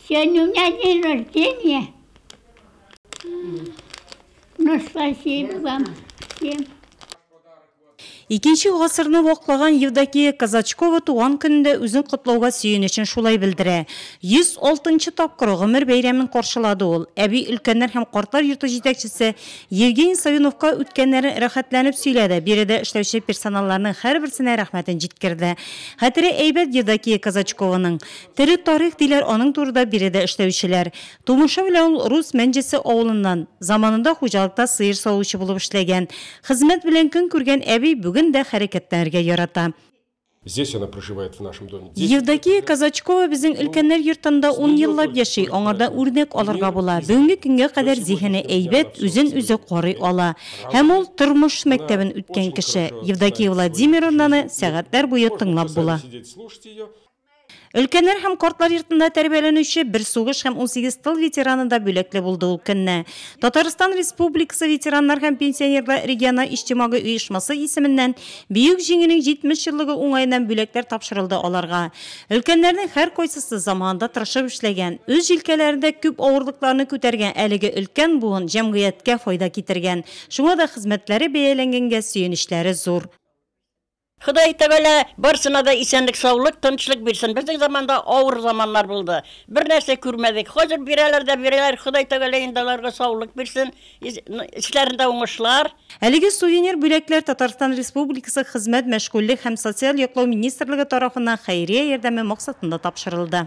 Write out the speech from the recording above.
Сегодня у меня день рождения. Ну, спасибо вам всем. Икенче гасырны ваклаган Евдокия Казачкова туган көнендә үзен котлауга сөенечен шулай белдерә. 106 нчы тапкыр гомер бәйрәмен каршылады ул. Әби өлкәннәр һәм картлар йорты җитәкчесе Евгений Савиновка үткәннәрен рәхәтләнеп сөйләде, биредә эшләүче персоналларның һәрберсенә рәхмәтен җиткерде. Хәтере әйбәт Евдокия Казачкованың. Тере тарих, диләр аның турыда биредә эшләүчеләр. Тумышы белән ул Рус Мәнҗесе авылыннан. Заманында хуҗалыкта сыер савучы булып эшләгән. Хезмәт белән көн күргән әби бүген дә хәрәкәтләнергә ярата. Здесь она проживает в нашем доме. Евдокия Казачкова безнең өлкәннәр йортында ун еллап яши, аңардан үрнәк алырга була. Бүгенге көнгә кадәр зиһене әйбәт, үзен-үзе карый ала. Һәм ул тормыш мәктәбен үткән кеше. Евдокия Владимировнаны сәгатьләр буе тыңлап була. Өлкәннәр һәм картлар йортында тәрбияләнүче бер сугыш һәм 18 тыл ветераны да бүләкле булды ул көнне. Татарстан Республикасы ветераннар һәм пенсионерлар региональ иҗтимагый оешмасы исеменнән Бөек Җиңүнең 70 еллыгы уңаеннан бүләкләр тапшырылды аларга. Өлкәннәрнең һәркайсысы заманында тырышып эшләгән, үз җилкәләрендә күп авырлыкларны күтәргән әлеге өлкән буын җәмгыятькә файда китергән. Шуңа да хезмәтләре бәяләнгәнгә сөенечләре зур. Ходай Тәгалә барсына да исәнлек-саулык, тынычлык бирсен. Безнең заманда авыр заманнар булды. Бер нәрсә күрмәдек. Хәзер бирәләр дә бирәләр. Ходай Тәгалә инде аларга саулык бирсен, эшләрендә уңышлар. Әлеге сувенир бүләкләр Татарстан Республикасы Хезмәт, мәшгульлек һәм социаль яклау министрлыгы тарафыннан хәйрия ярдәме максатында тапшырылды.